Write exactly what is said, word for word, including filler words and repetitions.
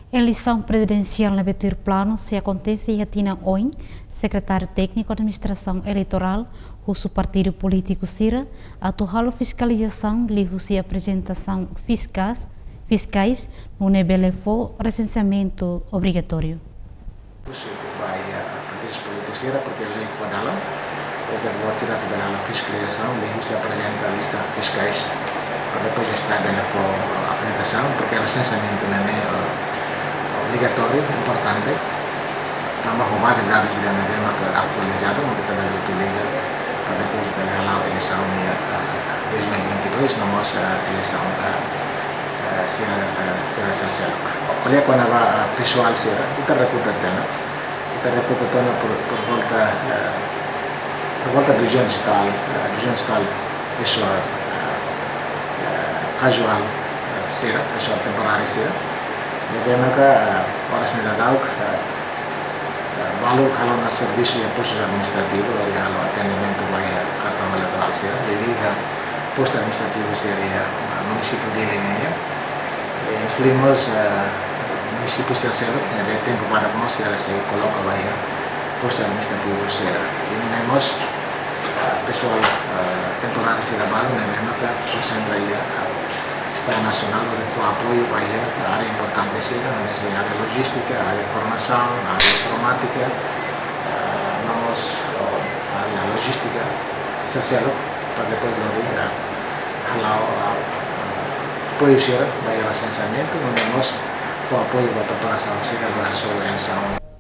Eleisaun prezidensiál ne'ebé tuir planu sei akontese iha tinan oin, Sekretáriu Tékniku Administrasaun Eleitorál husu partidu polítiku sira atu halo fiskalizasaun liuhusi aprezentasaun fiskais, fiskais nune'e bele fó resenseamentu obrigatóriu. Husu ba iha partidu polítiku sira, porque lei fó dalan, porque buat sira atu bele halo fiskalizasaun, liuhusi aprezenta lista fiskais, para depois Estadu bele fó aprezentasaun, porque resenseamentu ne'e, eh, obrigatóriu, importante. Tanba ho baze dadus ida-ne'e maka atualizadu, maka ita bele utiliza para depois bele hala'o eleisaun iha, eh, dois mil e vinte e dois, no mós, eh, eleisaun, eh, eh, sira, eh, sira sel-seluk. Ko'alia kona-ba, eh, pesoál sira, ita rekruta tiha ona, ita rekruta tiha ona por, por volta, eh, por volta duzentos e tal, eh, duzentos e tal pesoál, eh, eh, kazuál, eh, sira, pesoál temporáriu sira. Ne'ebé maka, eh, oras ne'e daudauk, eh, eh, balu halo ona servisu iha postus administrativu, hodi halo atendimentu ba iha kartaun eleitorál sira. Jadi iha postu administrativu sira iha, eh, munisípiu Dili nian, eh, inklui mós, eh, munisípiu sira seluk, ne'ebé tempu badak mós sira sei koloka ba iha postu administrativu sira. I nune'e mós, eh, pesoál, eh, temporáriu sira balu, ne'ebé maka konsentra iha, eh, Estadu Nasionál hodi fó apoiu ba iha área importante sira, hanesan área lojístika, área formasaun, área informátika, eh, no mós, oh, área lojístika, sira seluk, para depois hodi, eh, hala'o, eh, apoiu sira ba iha resenseamentu, nune'e mós fó apoiu ba preparasaun sira hodi hasoru eleisaun